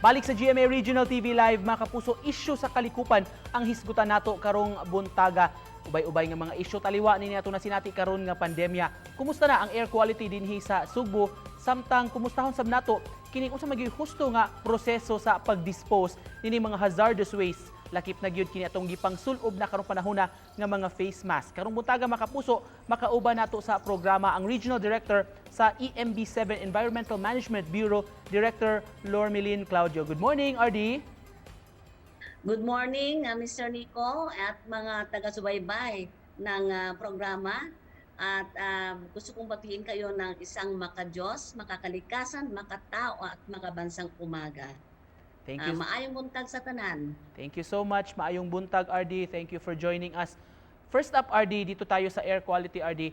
Balik sa GMA Regional TV Live, mga kapuso, issue sa kalikupan ang hisgutan nato karong buntaga. Ubay-ubay nga mga issue taliwa ni ato na sinati karon nga pandemya. Kumusta na ang air quality dinhi sa Sugbo? Samtang kumustahon sab nato kini unsa magyud husto nga proseso sa pagdispose nini mga hazardous waste, lakip na gyud kini atong gipangsul-ob na karong panahona nga mga face mask. Karong buntaga, mga kapuso, makauban nato sa programa ang Regional Director sa EMB 7 Environmental Management Bureau, Director Lormelin Claudio. Good morning, RD. Good morning, Mr. Nico at mga taga-subaybay ng programa. At gusto kong batiin kayo ng isang makajos, makakalikasan, makatao at makabansang umaga. Thank you. Maayong buntag sa tanan. Thank you so much. Maayong buntag, RD. Thank you for joining us. First up, RD, dito tayo sa air quality, RD.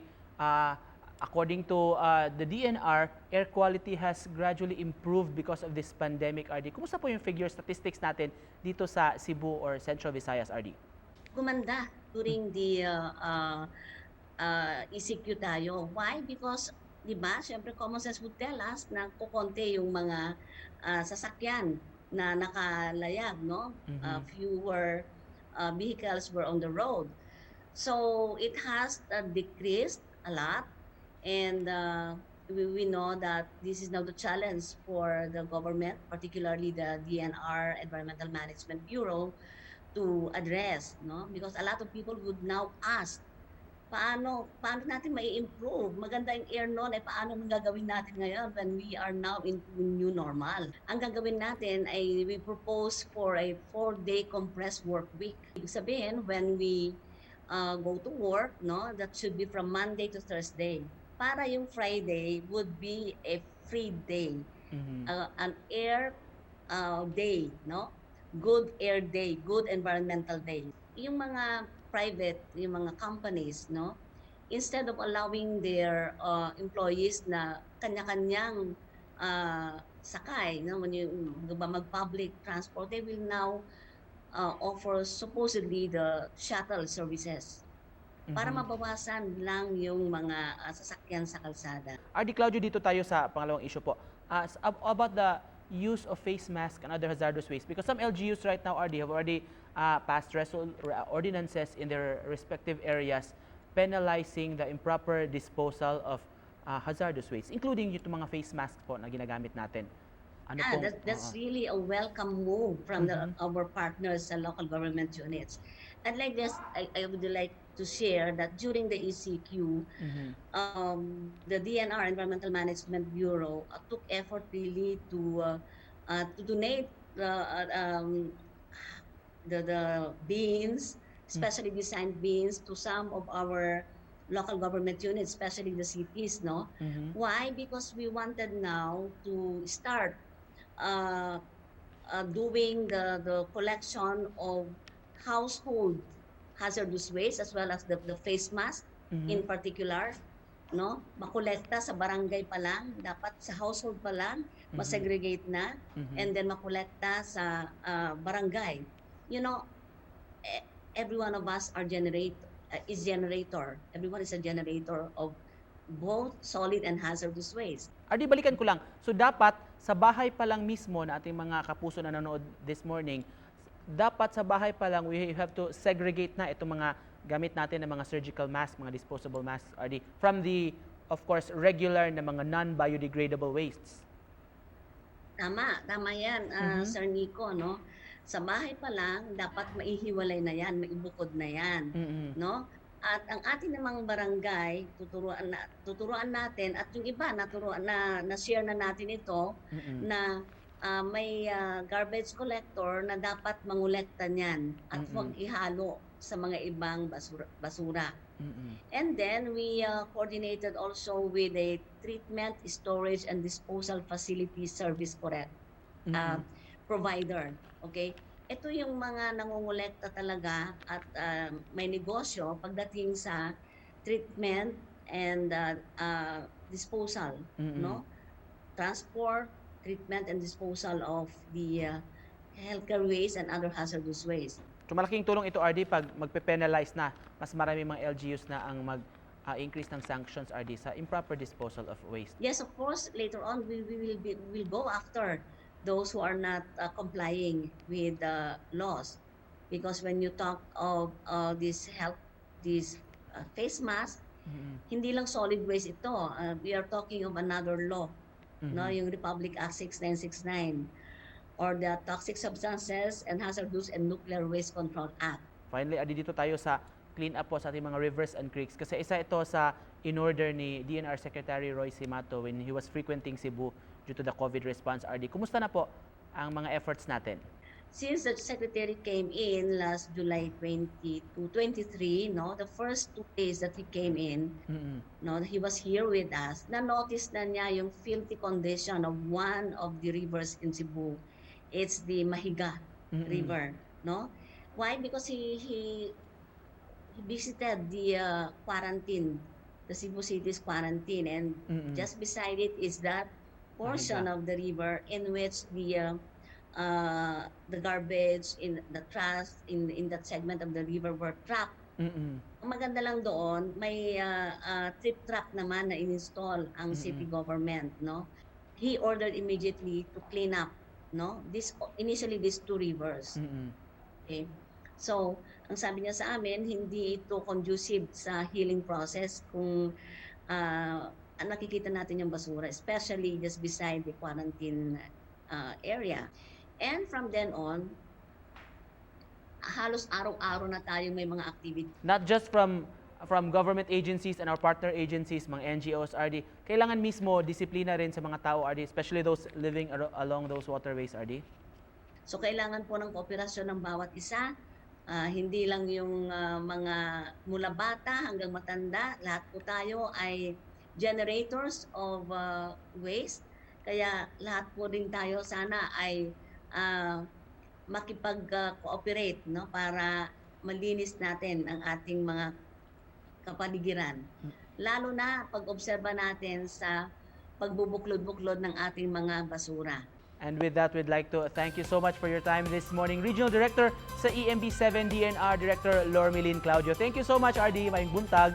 According to the DENR, air quality has gradually improved because of this pandemic, RD. Kumusta po yung figure statistics natin dito sa Cebu or Central Visayas, RD? Gumanda during the ECQ tayo. Why? Because, di ba, syempre common sense would tell us na kukonti yung mga sasakyan na nakalayag, no? Fewer vehicles were on the road. So it has decreased a lot and we know that this is now the challenge for the government, particularly the DENR Environmental Management Bureau, to address, no? Because a lot of people would now ask, paano natin mai-improve? Maganda yung air noon, eh paano ang gagawin natin ngayon when we are now into new normal? Ang gagawin natin ay we propose for a 4-day compressed work week. Ibig sabihin, when we go to work, no, that should be from Monday to Thursday. Para yung Friday would be a free day, an air day, no? Good air day, good environmental day. Yung mga private, yung mga companies, no? Instead of allowing their employees na kanya-kanyang sakay, no, when you mag-public transport, they will now offer supposedly the shuttle services para mabawasan lang yung mga sasakyan sa kalsada. RD Claudio, dito tayo sa pangalawang issue po. About the use of face mask and other hazardous waste. Because some LGUs right now, RD, have already passed ordinances in their respective areas penalizing the improper disposal of hazardous waste, including yung mga face masks po na ginagamit natin. Ano pong, That's oo. Really a welcome move from our partners sa local government units. And like this, I would like to share that during the ECQ, the DENR Environmental Management Bureau took effort really to donate the bins, specially designed bins, to some of our local government units, especially the cities, no? Why? Because we wanted now to start doing the collection of household hazardous waste as well as the face mask in particular, no? Makolekta sa barangay pa lang, dapat sa household pa lang, masegregate na, and then makolekta sa barangay. Every one of us are generate is generator. Everyone is a generator of both solid and hazardous waste. RD, balikan ko lang. So dapat sa bahay pa lang mismo na ating mga kapuso na nanonood this morning, dapat sa bahay pa lang we have to segregate na itong mga gamit natin ng mga surgical mask, mga disposable masks, RD, from the, of course, regular na mga non-biodegradable wastes. Tama, tama yan, Sir Nico, no? Sa bahay pa lang, dapat maihiwalay na yan, maibukod na yan, no? At ang ating namang barangay, tuturuan natin at yung iba naturuan na, na-share na natin ito na may garbage collector na dapat mangolekta niyan at huwag ihalo sa mga ibang basura. And then we coordinated also with a treatment, storage, and disposal facility service correct provider. Okay? Ito yung mga nangongolekta talaga at may negosyo pagdating sa treatment and disposal, no? Transport, treatment and disposal of the healthcare waste and other hazardous waste. So malaking tulong ito, RD, pag magpe-penalize na mas marami mga LGUs na ang mag-increase ng sanctions, RD, sa improper disposal of waste. Yes, of course, later on we will go after those who are not complying with the laws. Because when you talk of this health, this face mask, hindi lang solid waste ito. We are talking of another law, no, yung Republic Act 6969 or the Toxic Substances and Hazardous and Nuclear Waste Control Act. Finally, adi dito tayo sa clean up po sa ating mga rivers and creeks kasi isa ito sa in-order ni DENR Secretary Roy Cimatu when he was frequenting Cebu due to the COVID response, RD. Kumusta na po ang mga efforts natin? Since the secretary came in last July 22, 23, no, the first 2 days that he came in, no, he was here with us, na-notice na niya yung filthy condition of one of the rivers in Cebu. It's the Mahiga River, no? Why? Because he visited the quarantine, the Cebu City's quarantine, and just beside it is that portion Mahiga. Of the river in which the garbage in the trash in that segment of the river were trapped. Ang maganda lang doon, may trip trap naman na in-install ang city government, no? He ordered immediately to clean up, no? This initially these two rivers. Okay? So, ang sabi niya sa amin, hindi ito conducive sa healing process kung nakikita natin yung basura, especially just beside the quarantine area. And from then on, halos araw-araw na tayo may mga activity. Not just from government agencies and our partner agencies, mga NGOs, RD, kailangan mismo disiplina rin sa mga tao, RD, especially those living along those waterways, RD. So kailangan po ng kooperasyon ng bawat isa. Hindi lang yung mga mula bata hanggang matanda, lahat po tayo ay generators of waste. Kaya lahat po rin tayo sana ay makipag-cooperate, no, para malinis natin ang ating mga kapaligiran. Lalo na pag-obserba natin sa pagbubuklod-buklod ng ating mga basura. And with that, we'd like to thank you so much for your time this morning. Regional Director sa EMB 7 DENR, Director Lormelyn Claudio. Thank you so much, RD. Maayong buntag.